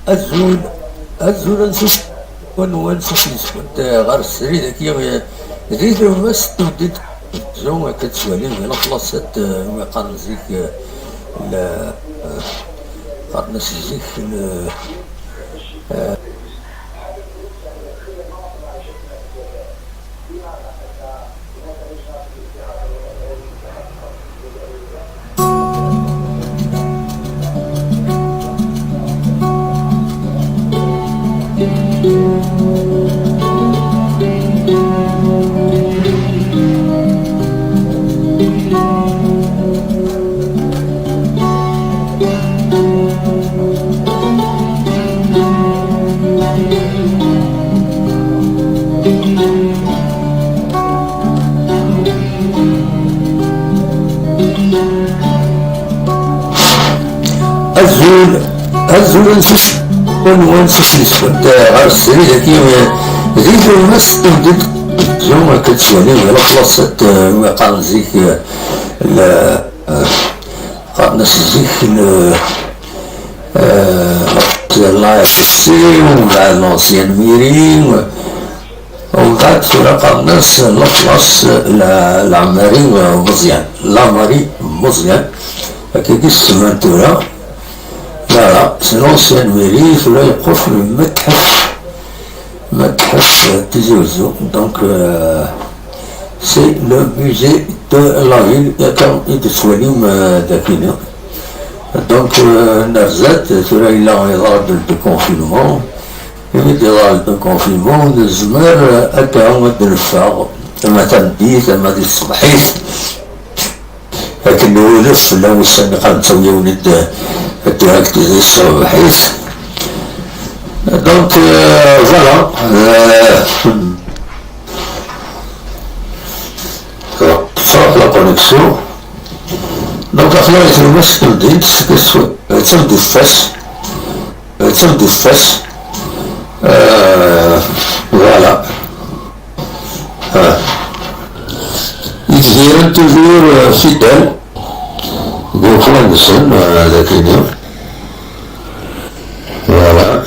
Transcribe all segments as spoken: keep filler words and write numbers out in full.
Azul, azul, ansi-wen, ansi-wen, ɣer srid-agi, eh, di tlemmast n temdint n Tizi Uzzu, akka tettwalim di la classe sept, eh, umi qqaren zik, eh, le, eh, qqaren-as zik le, eh, Azul, azul, ansi-wen, ansi-wen, ɣer srid-agi, eh, di tlemmast n temdint n Tizi Uzzu, akka tettwalim di la classe sept, eh, umi qqaren zik, eh, le, eh, qqaren-as zik le, eh, l'A F C, umbeɛd l'ancienne mairie, umbeɛd tura qqaren-as la place, la, la mairie, eh, Meẓyan, la mairie Meẓyan, akka i s-semman tura. Voilà, c'est l'ancienne mairie, tura yeqqel metḥef, metḥef, eh, Tizi Uzzu. Donc, euh, c'est le musée de la ville, et comme il est, euh, donc, euh, nerza-d, tura yella iḍ-, le confinement, imi d-yeḍra le confinement, nezmer, euh, akka ad d-neffeɣ, ama tameddit, ama di tṣebḥit. Akken newlef fell-awen ussan-nni, qqaren-d ttawi-yawen-d, eh, direct di tṣebḥit. Donc, euh, voilà, euh, tṛuḥ la connexion. Donc, aql-aɣ di tlemmast n temdint, d tameddit fas, d tameddit fas. Euh, voilà. Ah. Itbiren toujours, euh, fidèles deg ufran-nsen, euh, dagi-nni. Voilà.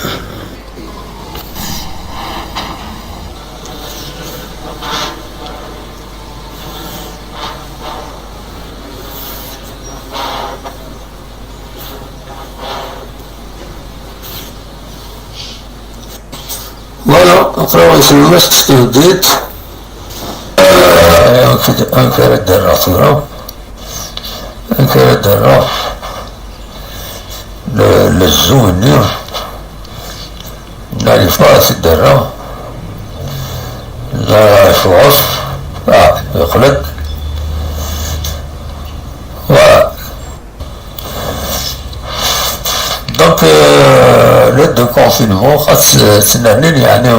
Voilà, après, on se met tout de suite. Euh, on fait, on fait la dernière fois. On fait la dernière. Le, le zoom, n'arrive pas à se dernière. Là, je vois. Ah, je clique. Voilà. Donc, euh, l'aide de confinement, xas, euh, ttnernin, yeɛni,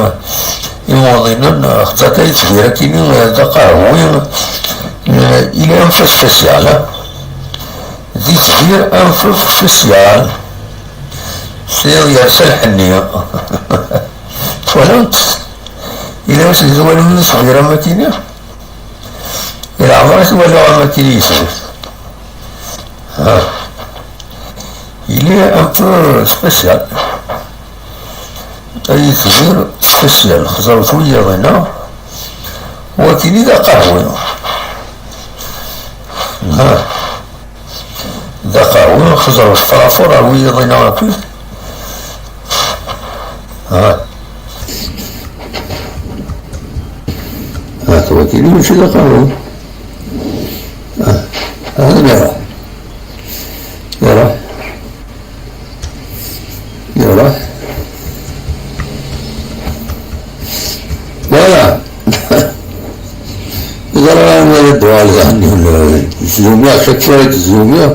imuḍinen, euh, xas akka itbir akkin, euh, d aqehwi, euh, il est un peu spécial, hein. D itbir un peu spécial. C'est yersa lḥenni. Twalamt? Il est aussi, twalamt itbir am akkin? Ilaq ad twaliḍ amek i yesɛi. Ah. Il est un peu spécial. Ay itbir spécial. Xẓer-t wiyaḍ-ina. Wakin i d aqehwi. Ah. D aqehwi, xẓer-t par rapport ar wiyaḍ-ina akk. Ah. Ah, tura kini mačči d aqerru. Ah, ah, yara. Yara. Yara. Voilà. Ẓriɣ anwa d ddwa, yeɛni, tzumiɣ, chaque fois tzumiɣ,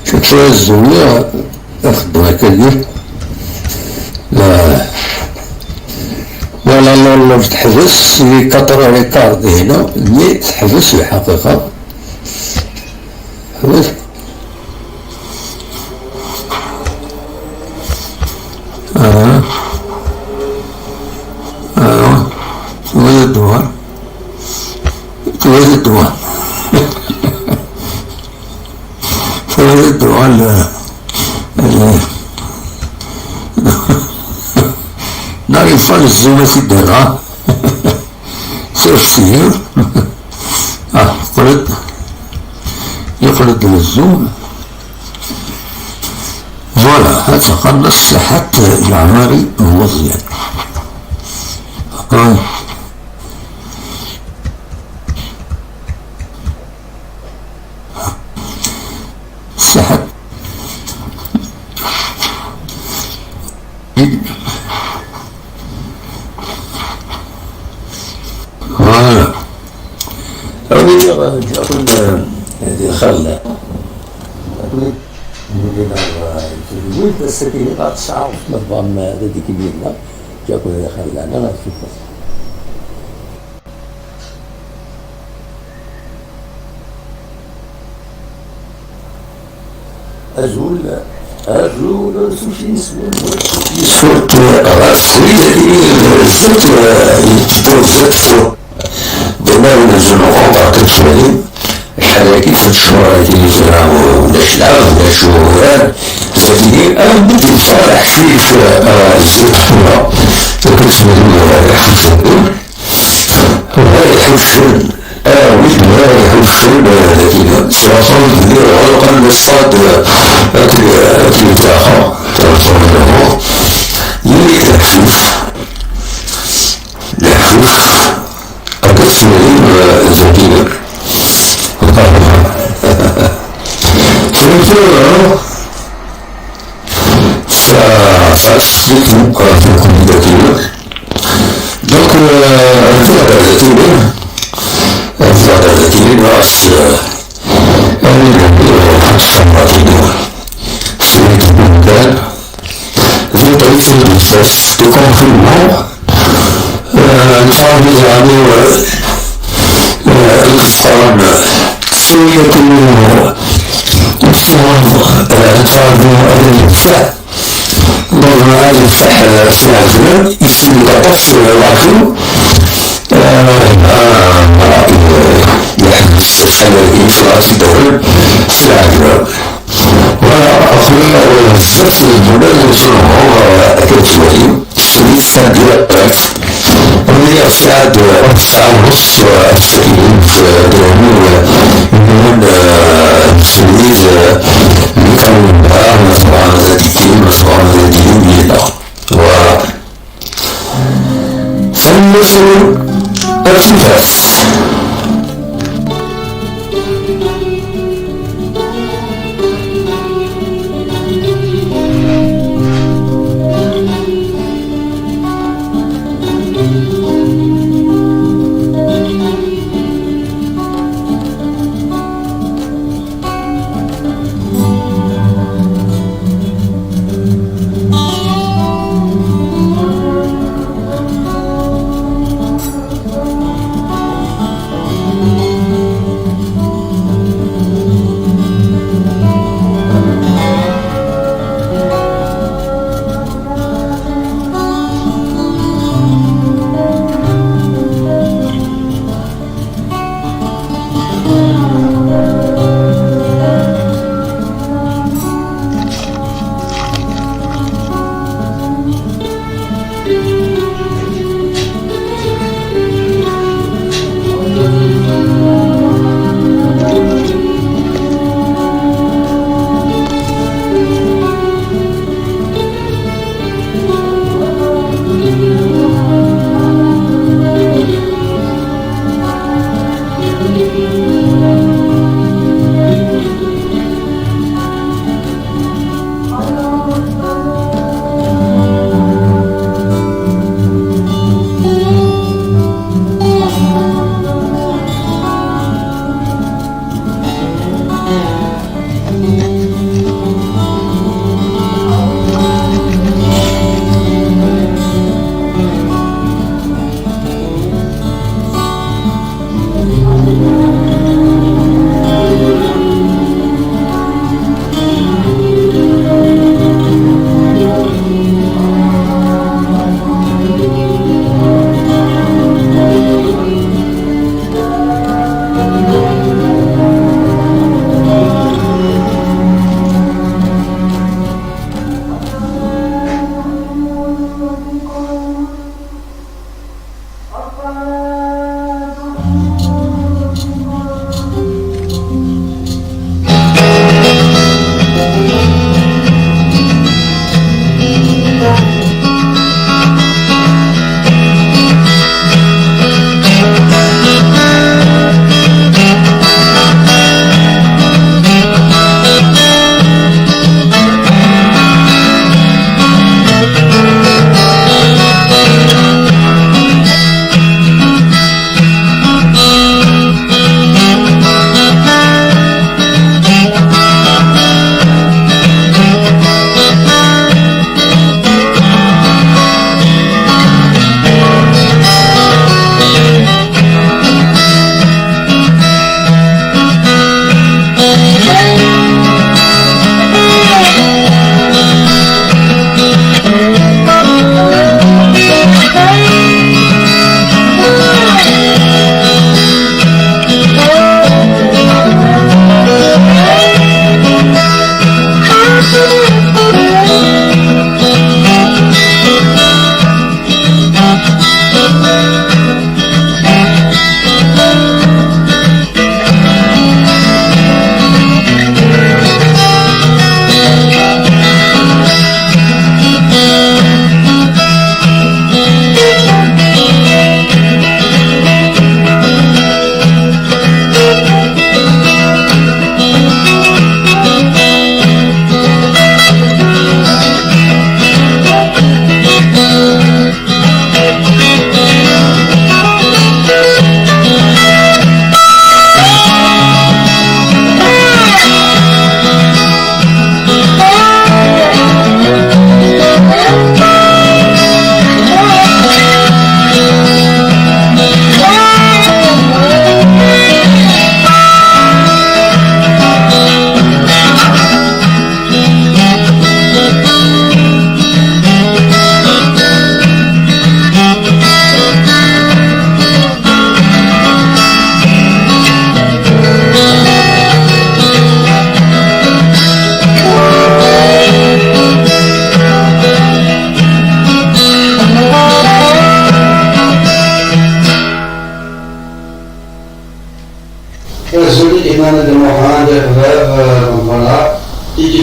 chaque fois tzumiɣ. Axeddam akka-agi. La, voilà, l'horloge teḥbes, il est quatre heures et quart de hna, mais teḥbes lḥaqiqa. Teḥbes. Ah. Ah. Tura ddwa. Tura ddwa. Tura ddwa, la, la. Arifa n zzum a t-id-rreɣ. Sers-iyi. Ah, yeqqel-d. Yeqqel-d n zzum. Voilà, ad txelleṣ ṣṣeḥḥa n leɛmari n Meẓyan. Ah. Ṣṣeḥḥa. Voilà. Awi, ǧǧiɣ-ken, eh, di lxir. Wid ass-agi ɣer tesɛa, ma tebɣam, eh, ad d-tikim yid-neɣ, ǧǧiɣ-ken di lxir, leɛna ad tcufem. Azul, azul, s ucin-is, s ucin-is. Surtout, ɣef srid, surtout, yetteddu, surtout. Dima amenzu n uɣenṭer, ad tettwalim, acḥal-agi tecmur tiliẓri, ulac lɛebd, ulac wuguren, zdat-i, am bdit ferḥ cwic, ah, zdat tura, ur tettwalim ara iḥucen, ur iḥucen, ah, wid ur iḥucen, ah, dagi, s waṭṭan-nni ɣelqen ṣṣad, ah, akken, akken daxel, ɣelqen lahu, yili leḥcic. Leḥcic, ad tettwalim, eh, zdat-i. Kra tura, ça, ça explique, euh, beaucoup de. Donc, euh, on peut regarder, on peut regarder, grâce, euh, à une, euh, c'est une bonne. Di ṭṭrif n lbas, di confinement, eh, nettɛawed yeɛni, eh, eh, ad nqeṣṣer, eh, ttawil akken ur, ur tettɛawed, eh, nettɛawed ad nfeḥ. Donc, ad nfeḥ, eh, s lɛezla, yesmel aṭas, eh, lɛafiya, eh, eh, yeḥbes acḥal n yisraɣ s ddawel, s lɛezla. Voilà, après, euh, zdat n ddula n Lezzayer, euh, akka d ttwali, tesmit sadiya, euh, on est à Saad, euh, on s'arrose, euh, à ce qui est, euh, de nous, euh, nous, euh, tesmit, euh, les Kanumba, Mazra Zadiki, Mazra Zadiki, voilà. Tanemmirt-nwen, ad tifat.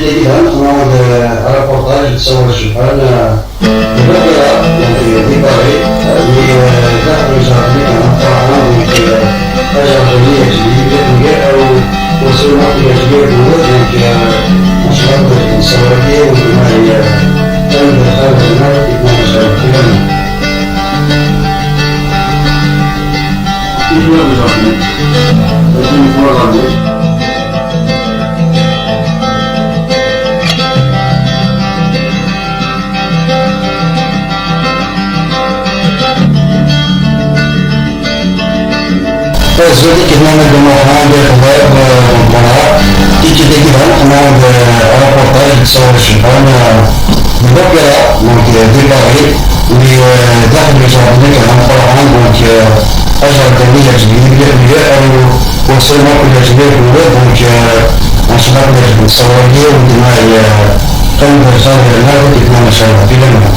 Idan, ɣer reportage d Sawal Cebḥan, euh, de l'opéra, donc, euh, de Paris, euh, mais, euh, daxel n jardin, euh, Farhan, donc, euh, ajardin yeɛjeb-iyi mliḥ, mliḥ, u, u seulement yeɛjeb-iyi, donc, euh, nchallah, donc, nessawel-agi, donc, ma, euh, kan d lxir, donc, ma, nchallah. Azul, tikkelt-nni d Muḥend Iqbal, euh, voilà. Tikkelt-agi daɣen, qqneɣ-d, euh, reportage deg Sawal Cebḥan, euh, de l'opéra, donc, euh, de Paris, mais, euh, daxel n jardin kan d Farhan, donc, euh, ajardin-nni yeɛjeb-iyi mliḥ, mliḥ, u, u seulement yeɛjeb-iyi, donc, euh, nchallah yeɛjeb-ik ṣṣawar-agi, u d-nniɣ, euh, kan d lxir, yerna tikkelt-nni nchallah, di laman.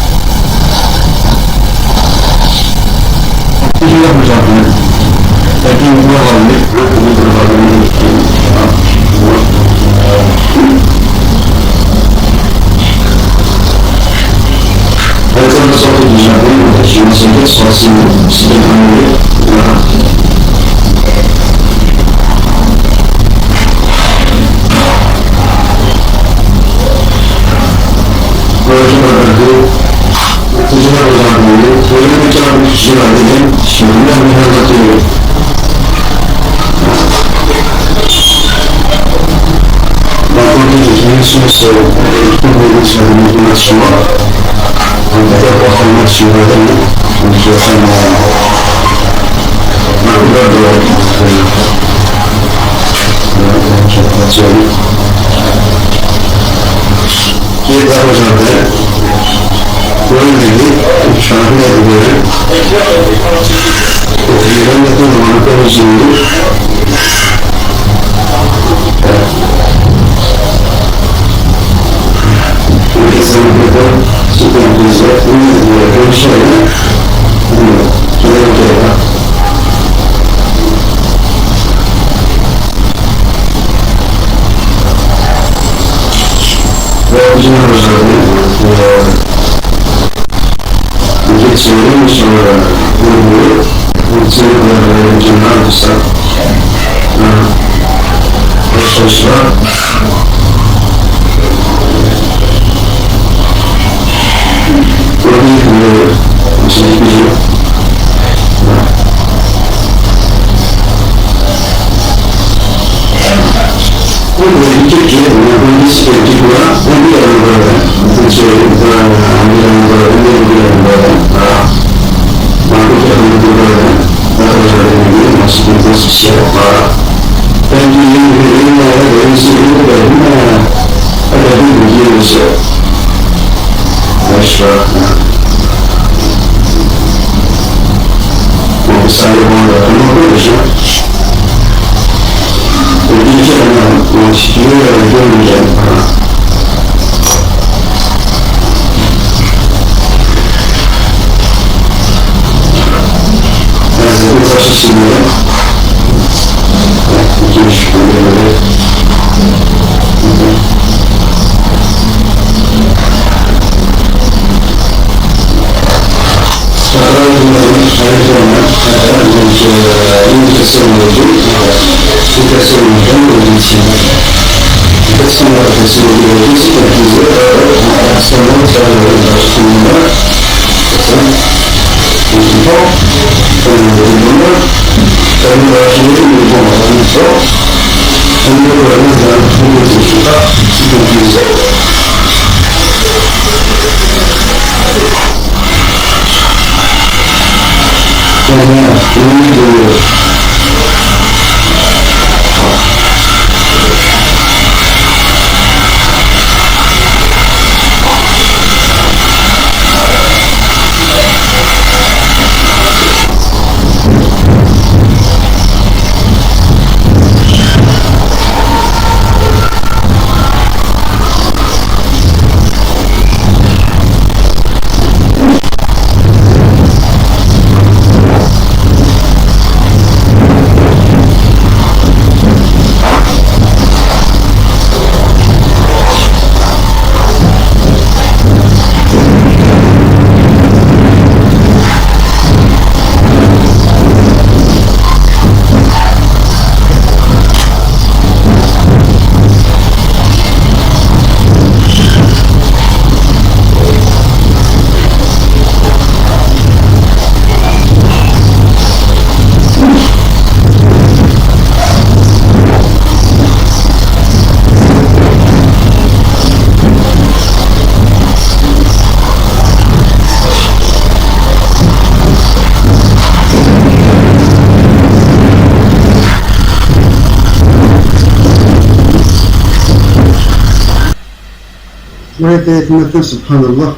Wala tayat n atan, subḥan Allah,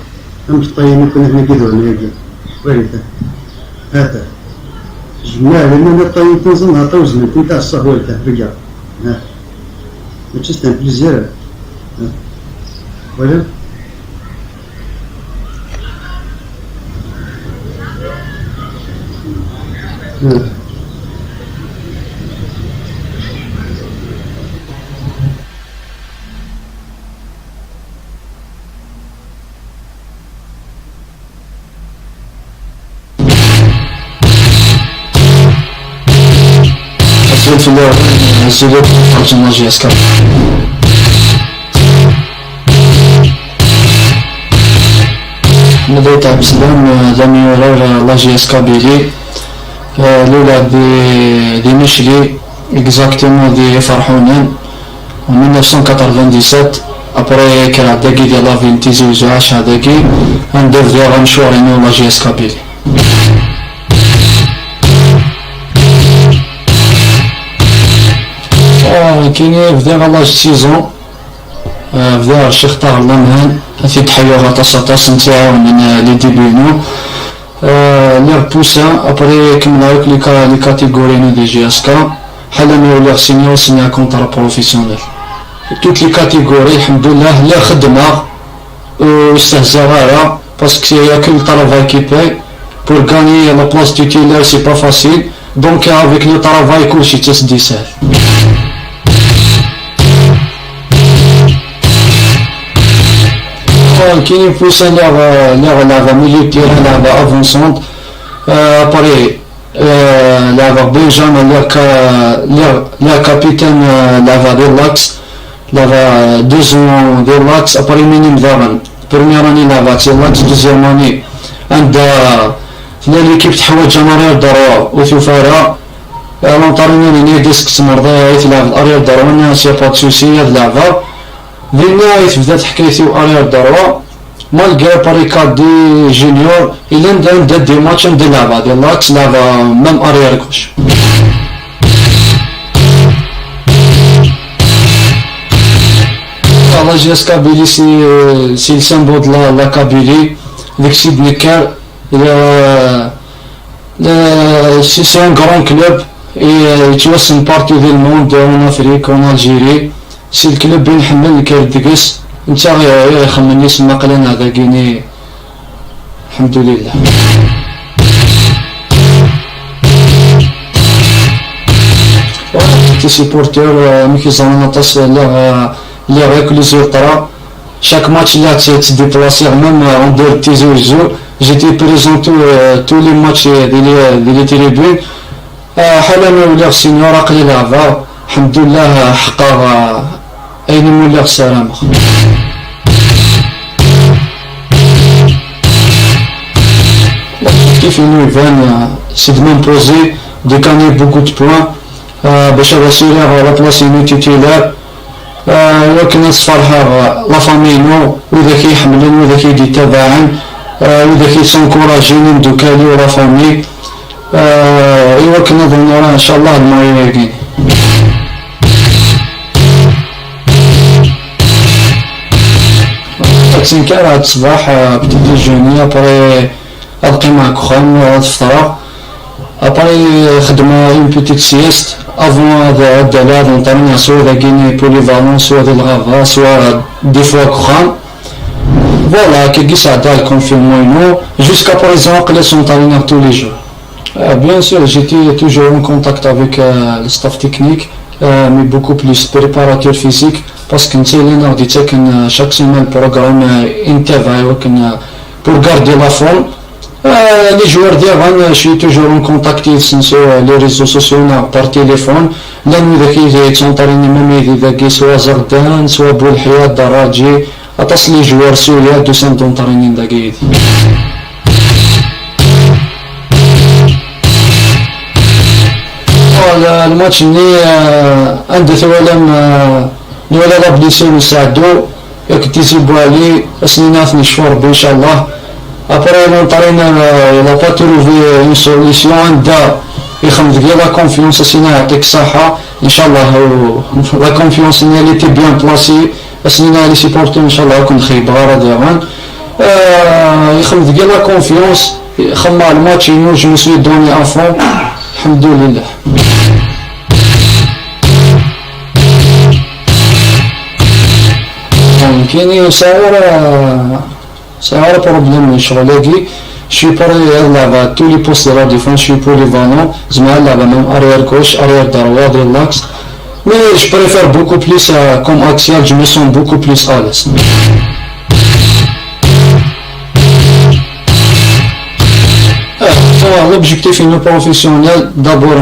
amek ṭṭayen akk nahna gidwan-agi. Wala ta. Hata. Jemma lana la ṭṭayen tanzan hata uznen tinta ṣṣahwa ta. Regarde. Ha. Mačči c'est un plaisir. Ha. Wala. Azul fell-awen, azul akk iferǧen la J S K. Ḥmed Ayt Ɛebdeslam, d amyurar la J S K Kabylie. Euh, lulaɣ di, di Micli, exactement di Iferḥunen, en mille neuf cent quatre-vingt-dix-sept. Après, kkreɣ dagi di la ville n Tizi Uzzu, ɛaceɣ dagi, anda bdiɣ amcur-inu la J S K Kabylie. Ah, kini bdiɣ à l'âge de six ans. Ah, bdiɣ rciɣ ṭaɣ lamhan, ad t-id-ḥeyyeɣ aṭas aṭas n tt-iɛawnen, ah, les débuts-inu. Ah, lliɣ poussé, après kemmleɣ akk les ca-, les catégories-inu di J S K. Ḥala mi uliɣ senior, signé contrat professionnel. Toutes les catégories, lḥemdullah, lliɣ xeddmeɣ, ur stehzaɣ ara, parce que y a que le travail qui paye. Pour gagner la place titulaire, c'est pas facile. Donc, avec le travail, kulci d tasdisat. Kini poussé, lliɣ, lliɣ leɛba milieu de terrain, leɛba avancante. Euh, après, euh, leɛba Benjamin, lliɣ ka-, lliɣ, lliɣ capitaine, euh, leɛba di l'axe. Leɛba deux ans di l'axe, après minim daɣen. Première année leɛba di l'axe, deuxième année, anda tella l'équipe teḥwaǧ un arrière droit, ur tufi ara. L'entraîneur yenna-yi-d: est-ce que tzemreḍ ad tleɛbeḍ arrière droit? Nniɣ-as: y a pas de souci, ad leɛbeɣ. Dinna i tebda teḥkayt-iw arrière droit. Malgré Paris quatre des juniors, yella anda, anda des matchs anda leɛbeɣ di l'axe, leɛbeɣ même arrière gauche. La J S K Kabylie, c'est, c'est le symbole de la, la Kabylie. Deg-s i d-nekker. Le, le, c'est, c'est un grand club. Et, euh, yettwassen partout dans le monde, en Afrique, en Algérie. C'est le club i nḥemmel, nekker deg-s. Netta i, i ixemmen isem aql-aneɣ dagini. Lḥemdulillah. Tes supporters, euh, amek i ẓran aṭas, lliɣ, euh, lliɣ akk les ultras. Chaque match, lliɣ tt-, ttdéplaciɣ, même, euh, en dehors de Tizi Ouzou. J'étais présent tous, euh, tous les matchs, euh, di les, di les tribunes. Ah, ḥala mi uliɣ senior, aql-i leɛbeɣ. Lḥemdullah, ḥeqqeɣ, ah, ayen umi lliɣ ssarameɣ. L'objectif-inu iban, ah, c'est de m'imposer, de gagner beaucoup de points, ah, bac ad assurer la place-inu titulaire. Ah, iwakken ad sferḥeɣ la famille-inu, widak i yi-ḥemmlen, widak i yi-d-yettabaɛen, ah, widak i yi-d-yencouragen, imeddukal-iw, la famille. Ah, iwakken ad honoreɣ, ncallah, lmoyen-agi. Ad ttenkareɣ ṣṣbeḥ, ah, petit déjeuner, après ad qqimeɣ deg uxxam, ad fṭreɣ. Après, xedmeɣ une petite sieste avant ad, ad d-alaɣ ad nṭerni, soit dagini polyvalent, soit di lɣaba, soit des fois deg uxxam. Voilà, akkagi sɛeddaɣ le confinement-inu. Jusqu'à présent, aql-i ttnṭerniɣ tous les jours. Euh, bien sûr, j'étais toujours en contact avec, euh, le staff technique, euh, mais beaucoup plus préparateur physique, parce que netta i aɣ-d-yettaken, euh, chaque semaine programme, euh, i nettabaɛ, i wakken, euh, pour garder la forme. Euh, les joueurs diɣen, je suis toujours en contact yid-sen sur les réseaux sociaux neɣ par téléphone. Llan widak i yettnṭernin même yid-i dagi, soit Zerdan, soit Boulḥiat, Daraji. Aṭas n les joueurs suryat d-usan d-nṭernin dagi yid-i. Voilà, lmatch-nni, euh, anda twalam, euh, nwala la blessure n Saɛdo, yak Tizi Bouali, ass-nni ad t-necfu Rebbi, inchallah. Après, l'entraîneur, euh, il a pas trouvé une solution, anda ixem deg la confiance, ass-nni ad yeɛṭik ṣṣaḥa, inchallah, euh, la confiance-nni, elle était bien placée. Ass-nni les supporters, inchallah, ad ken-xeyybeɣ ara diɣen. Euh, ixem deg la confiance, xemma le match-inu, je me suis donné à fond. Alhamdulillah. Nekkini ur sɛiɣ ara, ur sɛiɣ ara problème n ccɣel-agi. Je suis prêt à lɛeb à tous les postes de la défense, je suis polyvalent. Zemreɣ ad lɛeb même arrière gauche, arrière droit, de l'axe. Mais je préfère beaucoup plus, euh, comme axial, je me sens beaucoup plus à l'aise. Euh, l'objectif est professionnel, d'abord,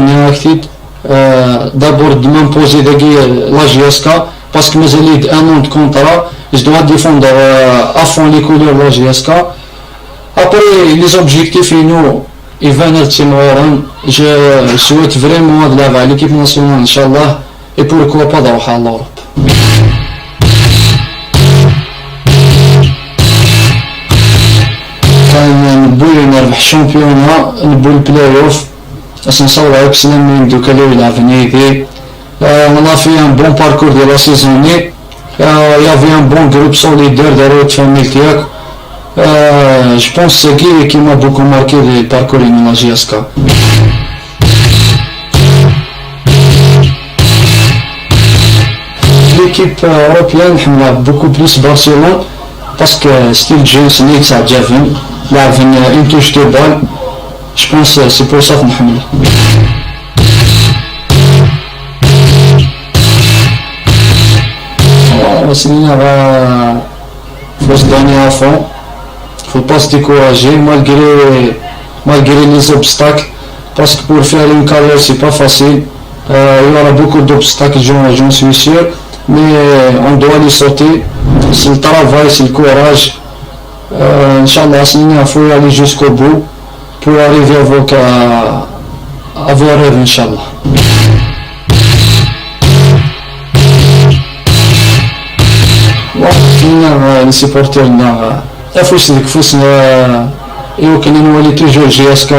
euh, d'abord de m'imposer dagi, euh, la J S K, parce que mazal-iyi un an de contrat, je dois défendre, euh, à fond les couleurs de la J S K. Après, les objectifs, inu, iban ad ttimɣuren. Je souhaite vraiment ad lɛeb à l'équipe nationale, inchallah, et pourquoi pas ad ruḥeɣ à l'Europe. Newwi nerbeḥ championnat, newwi le play-off. Ass-n nessaweḍ akk s lammi imeddukal-iw ilɛeben yid-i. Euh, on a fait un bon parcours de la saison-nni. Euh, il y avait un bon groupe solidaire de la famille Tiak. Euh, je pense que c'est qui qui m'a beaucoup marqué de parcours en la J S K. L'équipe, euh, européenne, on a beaucoup plus Barcelone, parce que style de jeu, c'est Nix à Javen, il y avait une, une touche de balle. Je pense, euh, c'est pour ça qu'on a. Ass-nni, euh, faut se donner à fond. Faut pas se décourager malgré, malgré les obstacles. Parce que pour faire une carrière, c'est pas facile. Euh, il y aura beaucoup d'obstacles, j'en, j'en suis sûr. Mais, euh, on doit les sauter. C'est le travail, c'est le courage. Euh, Inch'Allah, ass-nni, il faut y aller jusqu'au bout pour arriver avec, euh, avec un rêve, Inch'Allah. Bon, ass-nni, euh, les supporters, euh, afus deg ufus, euh, i wakken ad nwali toujours J S K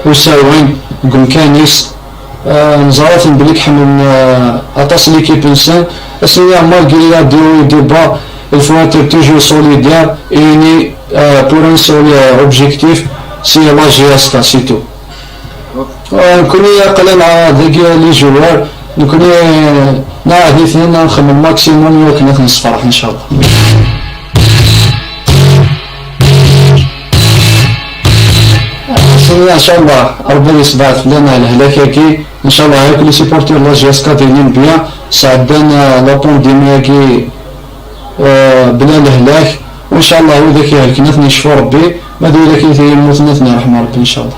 usawen deg umkan-is. Euh, neẓra-ten belli ḥemmlen, euh, aṭas l'équipe-nsen. Ass-nni, malgré les hauts et les bas, il faut être toujours solidaire et unis, euh, pour un seul, euh, objectif, c'est la J S K, c'est tout. Euh, nekkni aql-aɣ dagi les joueurs, nekkni neɛhed-iten ad nxemmem maximum i wakken ad ten-nessefreḥ, inchallah. Ass-nni, inchallah, Rebbi ad yessebɛed fell-aneɣ lehlak-agi. Inchallah, yakk les supporters de la J S K d-ilin bien, sɛeddan, euh, la pandémie-agi, euh, bla lehlak. Inchallah, widak ihelken ad ten-yecfu Rebbi, ma d widak i yemmuten ad ten-yerḥem Rebbi, inchallah.